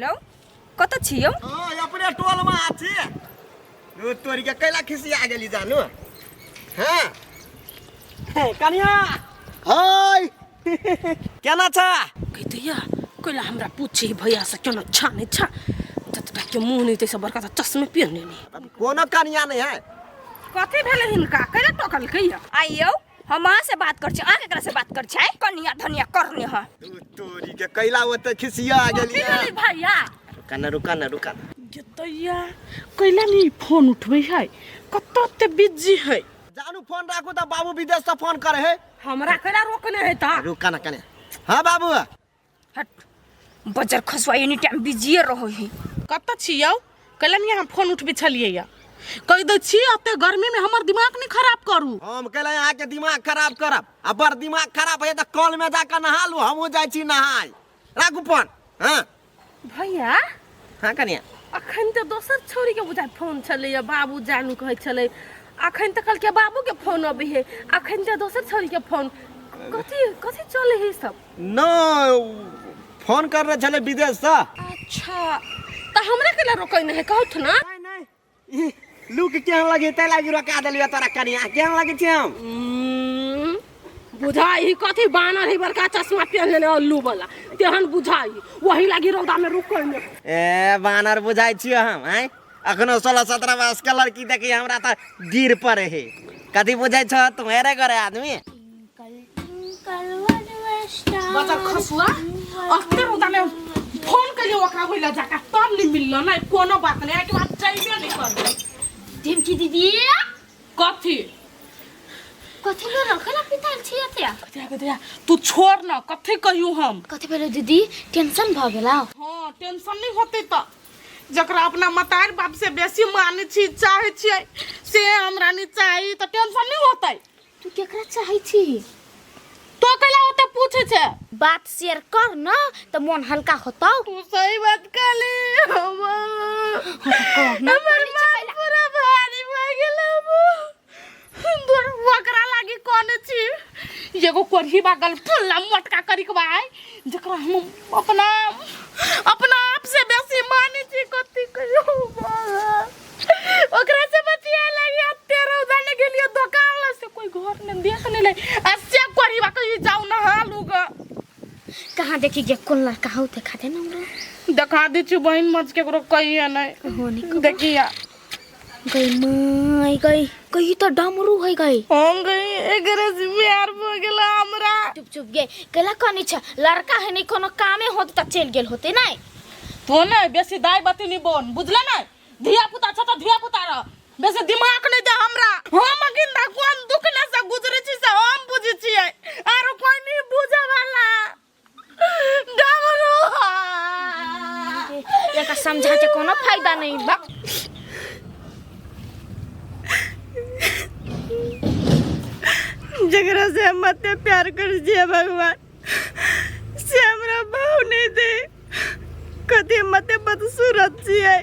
Hello कतऽ छी यौ? हाँ अपने टोल में आछी ओ तोरी के कैला खिसिया गेली जानू। हाँ कनिया हाय केना छ? कहते कैला हमरा पूछी भैया से केना छा नहीं छा, जतटा के मुंह नहीं तैसे बड़का चश्मे पहने नहीं। कोनो कनिया नहीं है। कथी भेलै हिनका कैला टोकलकै या? आइयौ हम अहाँ से बात कर छी, अहाँ केकरा से बात कर छी? कनिया धनिया करने ह। तू तोरी के कैला ओते खिसिया गेली। कथी भेलै भैया? रुका ना रुका ना रुका ना। जतैया कैला नहीं फोन उठबै है, कत ते बिजी है। जानू फोन राखू त बाबू विदेश से फोन करे है। हमरा कैला रोकने है ता? रुका ना कने। हाँ बाबू। हट बजर खसुआ एनी टाइम बिजीए रहो है। कत छी यौ? कैला नहीं हम फोन उठबै छलियै या? कहि दै छी एते गर्मी में हमर दिमाग नहीं खराब करू। हम कैला यहाँ के दिमाग खराब करब? आ बड़ दिमाग खराब है त कल में जाकर नहा लू, हमहूँ जाइ छी नहाय। राखू फोन। हाँ भैया। हाँ कनिया। अखन त दोसर छौरी के बुझाइ फोन छलै, बाबू जानू कहै छलै। अखन त कहलकै बाबू के फोन अबै है, अखन त दोसर छौरी के फोन। कथी कथी चले है सब? न फोन कर रहे छलै विदेश से। अच्छा त हमरा केला रोकै नहीं है कहत ना? नहीं नहीं लुक केहन लगे तै लागि रोका देलियो तोरा कनिया। केहन लगे छी हम? बुझाई कथी बानर है, बड़का चश्मा पहन लेने अल्लू वाला तेहन बुझाई, वही लागि रौदा में रुकै ने। ए बानर बुझाई छियो हम आँय? अखनो 16-17 वर्ष के लड़की देखी हमरा त गिर पड़े है। कथी बुझाई छ तुम्हारे घरे आदमी? बचर खसुआ अते रौदा में फोन करियो ओकरा होइला जाका तब नहीं मिललो ना। कोनो बात नहीं, एक बात चाहिए नहीं करबे। ढिमकी दीदी कथी कथी लो रखला पिताल छी एते? कथी कथी तू छोड़ ना, कथी कहियो हम? कथी भेलो दीदी? टेंशन भ गेला? हां टेंशन नहीं होते त जकरा अपना मतार बाप से बेसी माने छी चाहे छी से हमरा नहीं चाही त टेंशन नहीं होते। तू केकरा चाहे छी? तो कैला ओते पूछे छे? बात शेयर कर न त मन हल्का होतौ। तू सही बात कहली। हमर मन पूरा भारी भ गेल। दूर ओकरा लागी कोन छी एगो कोढ़ी बागल फुल्ला मोटका करी के भाई जकरा हम अपना अपना आप से बेसी माने छी। कथी कहियो ओकरा से बचिया लगी तेरे जाने के लिए दुकान ला से कोई घर ने देख नहीं ले आ से कोढ़ी बा कहीं जाऊ ना हालू ग। कहाँ देखी गे कोन लड़का हौ देखा दे ना हमरा। देखा दी छी बहिन मच के करो कहिए नहीं। हो नहीं देखिया गई माय गई गई तो डमरू है गई। हम गई एकरे से प्यार भ गेला हमरा। चुप चुप गे कैला कनी छ लड़का है नहीं कोनो कामे होत त चल गेल होते नहीं। तो ने बेसी दाई बती नहीं बोन बुझले नहीं? धिया पुता छ त धिया पुता रह, बेसी दिमाग नहीं दे हमरा। हम अगिंदा कोन दुख ने से गुजरे छी से हम बुझे छियै, आरो कोई नहीं बुझे वाला। डमरू एका समझा के कोनो फायदा नहीं बा। जकरा से हम मते प्यार कर छियै भगवान से हमरा भाव नहीं दे। कथी मते बदसूरत छियै।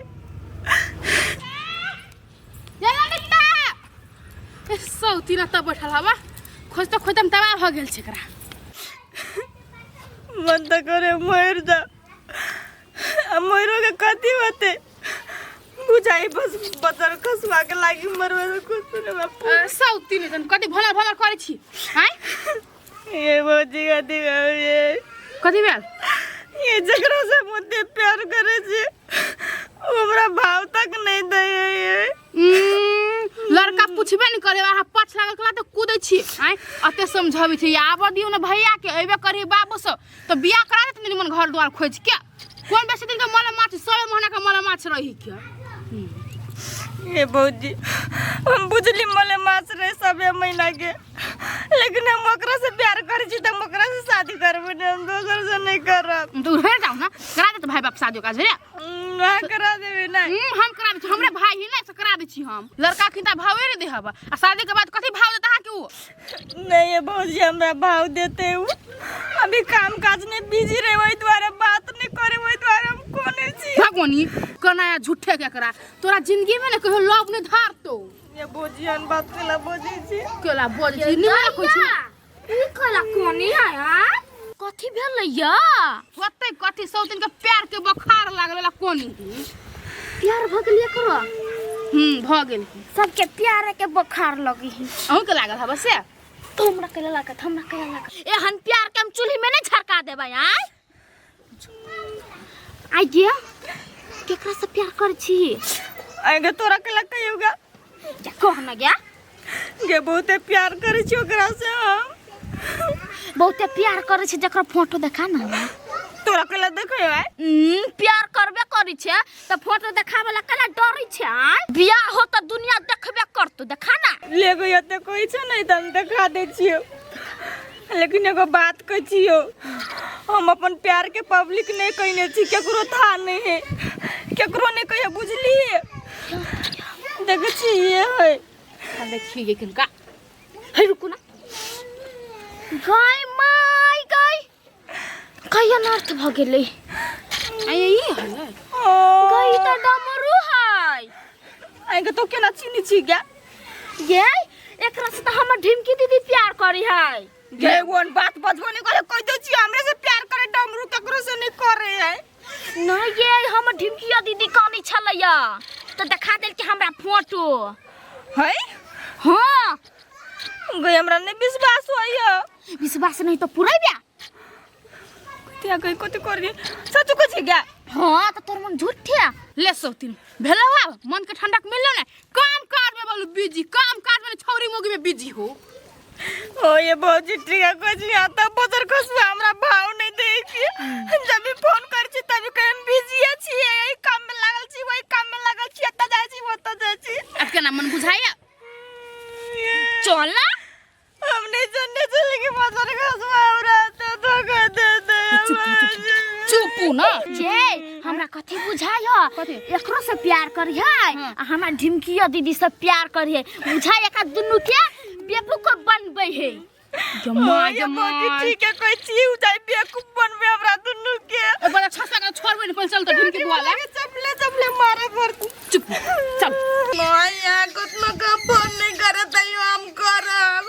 सौती न तब बैठल हवा खोजते खोजते हम तबाह भ गेल छै एकरा। मन त करे मरि जा, आ मरो के कथी होते बुझाई बस बदर खसवा के लागी मरवे तो कुछ नहीं बापू। सौती नहीं तन कथी भला भला करै छी आय? ये भौजी कथी भेल ये? कथी भेल? ये जकरा से मुद्दे प्यार करे छी हमरा भाव तक नहीं दे ये। लड़का पूछबे नहीं करे, अहाँ पाछ लागल कला तऽ कूदै छी आँय? अते समझाबै छी आबऽ दियौ ने भैया के, अयबे करी बाबू सब तऽ बियाह करा देत निमन घर द्वार खोजि के। कोन बेसी दिन के मल माछ 100 महीना के मल माछ रही के। हे भौजी हम बुझली मले माछ रहे सबे महीना के, लेकिन हम ओकरा से प्यार करै छी त हम ओकरा से शादी करबै नहीं, हम दोसर से नहीं करब। तो उधर जाओ ना करा देत भाई बाप शादी ओकरा से रे। ना करा देबै ना। हम करा दै छी, हमरे भाई ही ना से करा दै छी हम। लड़का खिंता भावे रे देहब आ शादी के बाद कथी भाव देता अहाँ के उ? नहीं ये भौजी हमरा भाव देते उ, अभी काम काज में बिजी रहे वही द्वारे बात नहीं करे वही द्वारे हम कोने छी। भगवानी कनाया झूठे के करा तोरा जिंदगी में ना कहियो लव नहीं धारतो। ये भौजी हन बात केला बजै छी। केला बजै छी निमन कहै छी। ई केला कोनी है आ? कथी भेलै या? होतै कथी सौतिन के प्यार के बखार लागल कोनी ही। प्यार भ गेल एकरो। भऽ गेल। सबके प्यार के बोखार लगी है। अहूँ के लागल हबे से? तो हमरा कैला लागत, हमरा कैला लागत। एहन प्यार के हम चूल्ही में नहीं झरका देबै। आय आइ गे, केकरा से प्यार कर छी? आगे तोरा कैला कहियोगा? जा कह न गया। गे बहुते प्यार करै छी ओकरा से हम। बहुते प्यार करै छी, जकर फोटो देखा ना हमरा। तोरा कैला देखै आय? प्यार करबे करै छै त फोटो देखाबे ला कैला डरै छै? आय बियाह हो त दुनिया देखबे करतो, देखा ना। ले गो एते कहै छै नै त हम देखा दै छियौ, लेकिन एगो बात कहै छियौ, हम अपन प्यार के पब्लिक नहीं कहने छी, केकरो था नहीं है, केकरो नहीं कहियो, बुझलिए? देखै छी ये है। आ देखिए किनका। हे रुकू ना। गाय my गाय, कई अनर्थ भ गेलै। आय ई है ने? गाय त डमरू है। आइ तो केना चिन्है छी गे? गे एकरा से त हमर ढिमकी दीदी प्यार करी है। गे वन बात बजबो नहीं करे, कह दै छी हमरे से प्यार करे, डमरू केकरो से नहीं करे है। नहीं ये हमर ढिमकिया दीदी कानी छलैया त देखा देल कि हमरा फोटो है। हाँ गे हमरा नहीं विश्वास होइया। विश्वास नहीं तो पुरैबे। कथी गई कथी कर सच कुछ गे? हाँ त तोर मन झूठे। ले सौतीन भेलो आब मन के ठंडक मिललो ने? काम काज में बोलू बिजी, काम काज में छौरी मोगी में बिजी हो। ओ ये भौजी ठीक है कुछ आता बजर खसुआ हमरा भाव नहीं दे छी, जब भी फोन कर छी तभी कहे हम बिजी छी, एही काम में लागल छी, वही काम में लागल छी, एतऽ जाइ छी ओतऽ जाइ छी। अब केना मन बुझाइया? चल ना। हम नहीं जानने चले कि बजर खसुआ हमरा तो धोखा दे दे। चुप चुप ना। जे हमरा कथी बुझाय ह? कथी? एकरो से प्यार करी है हाँ। आ हमरा ढिमकिया दीदी से प्यार करी है, बुझाय एकरा दुनू के बेवकूफ बनबै है। जमा ओ ये जमा भौजी ठीक है कोई छी उ जाय बेवकूफ बनबे हमरा दुनू के। एक बार अच्छा से छोड़बे ने पहिले, चल त ढिमकी बुआ ला। चपले चपले मारे पड़त। चुप चल। माया कतनो का फोन नहीं करत तैयो हम करब,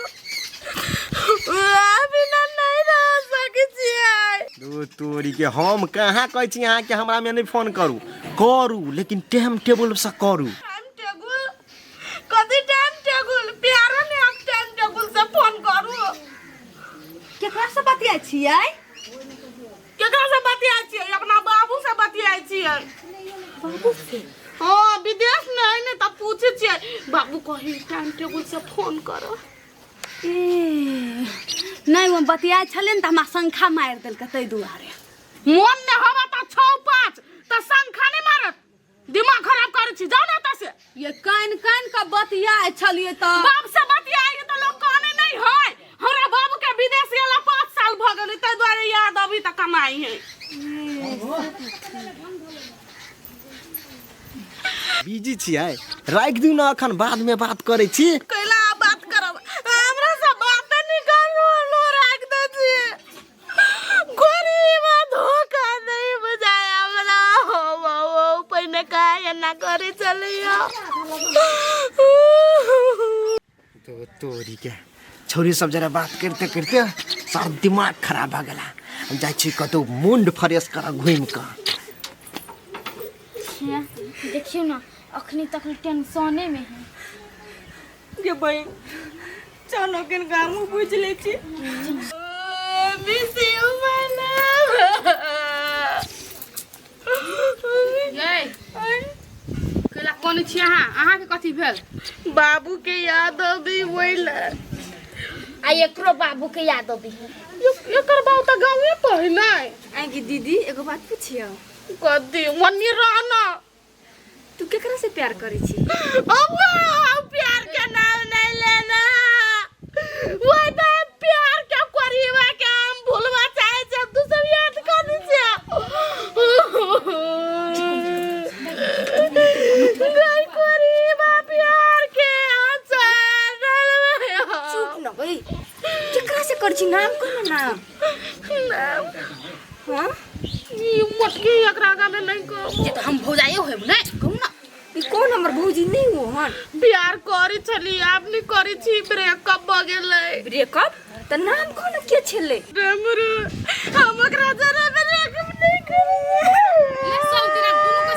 बिना नहीं रह सकै छियै। दू तोरी के हम कहाँ कहै छी अहाँके हमरा में नहीं फोन करू, करू लेकिन टाइम टेबुल से करू। टाइम टेबुल कथी? टाइम टेबुल प्यारो ने हम टाइम टेबुल से फोन करू। केकरा से बतियाइ छियै? केकरा से बतियाइ छियै? अपना बाबू से बतियाइ छियै। बाबू से? हाँ विदेश में है ने तब पूछे छियै बाबू कही टाइम टेबुल से फोन करो। ए नहीं हम बतियाइ छलियै ने त हमरा शंखा मारि देलकै ताहि दुआरे। मन ने हवा त 6 5 त शंखा नहीं मारत, दिमाग खराब करै छी, जाओ ना एतऽ से। ये कान कान के बतियाइ छलियै त बाप से बतियाइ त लोग कहने नहीं है। हमरा बाबू के विदेश गेला 5 साल भ गेलै, ताहि दुआरे याद अभी तक कमाई है। बिजी छियै राखि दियौ ने, अखन बाद में बात करै छी। कैला बात करब? हमरा से बात नहीं करू, लो राख दे छी। गरीब धोखा नहीं बुझाय हमरा। हो हो पहिने काहे एना करे चलियो। तो तोरी के छौरी सब जरा बात करते करते सब दिमाग खराब भऽ गेला। हम जाइ छी कतौ मुंड फ्रेश करऽ घुमि कऽ। देखियो ना अखनी तक टेंशने में है। गे बहिन चलो किन गामू बुझ ले छी। Miss you my love. ये कैला कोन छी अहाँ? अहाँ के कथी भेल? बाबू के याद अबी वैला। आ एकरो बाबू के याद अबी है। एकर बाबू त गाँवे पर है नै। आइ गे दीदी एगो बात पूछियो? कथी? मन्नी रहना। तू केकरा से प्यार करै छी? अब्बा प्यार के नाम नहीं लेना। वही तो प्यार के करीबा के हम भूलवा चाहे जब तू सब याद कर दी छे। गई करीबा प्यार के आचार। चुप न गई, केकरा से करै छी? नाम कह ना। नाम? हाँ ई मोटकी एकरा आगा में नहीं कहबो। ये तो हम भौजाइयो होब नै, कहू ना। ई कौन हमर भौजी नहीं हो हन? प्यार करी छली आब नहीं करी छी, ब्रेकअप भ गेलै। ब्रेकअप त नाम कौन के छलै? डमरू हम ओकरा जरा ब्रेकअप नहीं करी। ये सब दिन दुनू के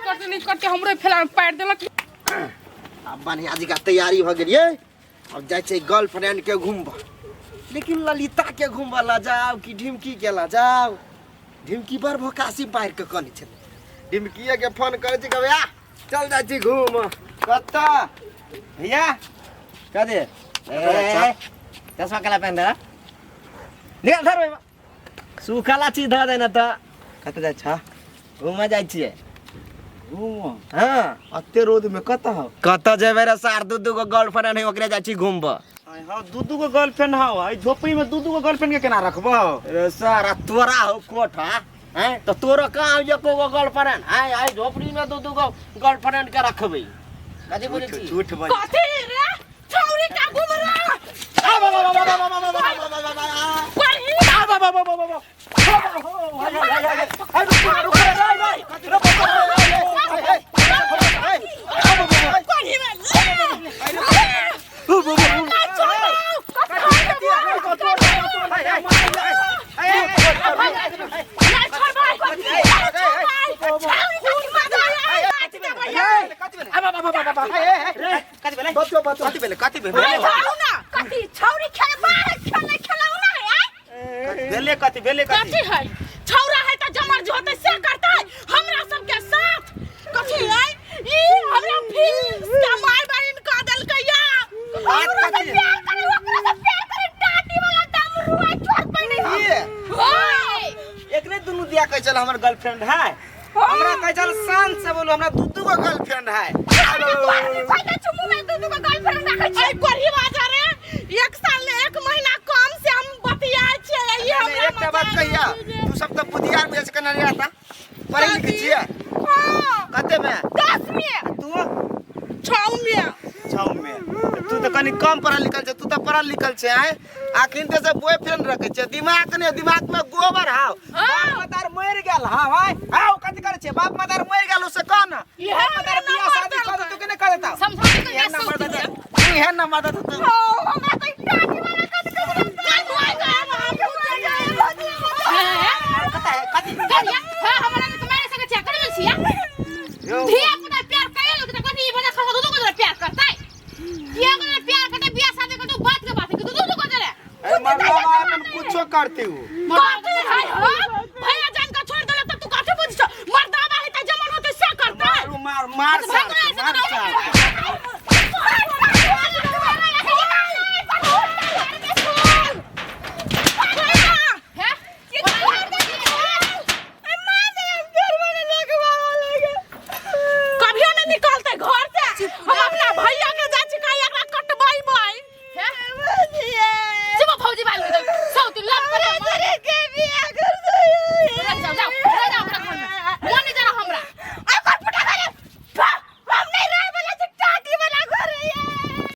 करते नहीं करते हमरो फेला में पार देलक। आब बढ़िया जी का तैयारी भ गेलियै। अब जाइ छै गर्लफ्रेंड के घुमबऽ, लेकिन ललिता के घुमबऽ ला जाउ कि ढिमकी के ला जाउ? ढिमकी बड़ भोकासी पारि के कनै छलै। ढिमकीए के फोन करै छी, कहबै आ चल जाइ छी घूम। कतऽ भैया? कह दे ए, चश्मा कला पहन दे, निकाल धर ओहिमे सुखला चीज धऽ दे न। तऽ कतऽ जाइ छ? घूमऽ जाइ छियै। घूमऽ? हाँ। अते रौद में कतऽ हौ? कतऽ जेबै रे सार, दू दू गो गर्लफ्रेंड है, ओकरे जाइ छी घूमबऽ। आय हौ, दू दू गो गर्लफ्रेंड हौ, एहि झोपड़ी में दू दू गो गर्लफ्रेंड के केना रखबौ? रे सार, आ तोरा हो कोठा हैं तऽ तोरो कहाँ एको गो गर्लफ्रेंड हैं? आइ झोपड़ी में दू दू गो गर्लफ्रेंड के रखबै? कथी बुझै छी? झूठ बज। कथी रे छौरी का घूम रे? कथी भेलै? कथी भेलै? कथी छौरी खेल बाहर खेले खेलौना है आय? भेले कथी? भेले कथी? कथी है? छौरा है त जमर जो होतै से करतै हमरा सबके साथ। कथी है ई? हमरा फीस के माय बहिन कह देलकै या। ओकरा से प्यार करे, ओकरा से प्यार करे, टाटी वाला दम रुआ छोड़ पे नहीं। ये हां। एकरे दुनू दिया कहै छल हमर गर्लफ्रेंड है। हमरा कहै छल शान से बोलू, हमरा दू दू गो गर्लफ्रेंड है। फायदा चुमू में दू दू गो गर्लफ्रेंड रखै छी। ऐ कोढ़ी बाजा रे, एक साल ले एक महीना कम से हम बतियाइ छियै, ई हमरा एकटा बात कहिया, तू सब तऽ बुधियार बुझै छै। केना नहि आता पढ़ै लिखै छियै? हां। कते में? 10 में। तू? 6 में। छौ में। तू तऽ कनि कम पढ़ल लिखल छै, तू तऽ पढ़ल लिखल छै। आँय, अखन तऽ सब बॉयफ्रेंड रखै छै। दिमाग ने दिमाग में गोबर हाव। बाप मदार मरि गेल हाव। आय हाव, कथी करै छै? बाप मदार मरि गेल से कह न। इहे बाप मदार हमरा बियाह नंबर शादी कर देलकै। तू के नहि कर देता? समझा के इहे नंबर दे दे, तू इहे नंबर दे दे तू। हमरा तो टाटी वाला कथी कथी। कता है कथी? करिया हां, हमरा के मारे सके छै, करे छिया धिया पुता प्यार करे लोग त कथी बना खसा दू दू को प्यार करतै? धिया को प्यार करतै, बियाह शादी करतै, बात के बात है, दू दू को करे। अरे मरला अपन कुछो करती हूँ।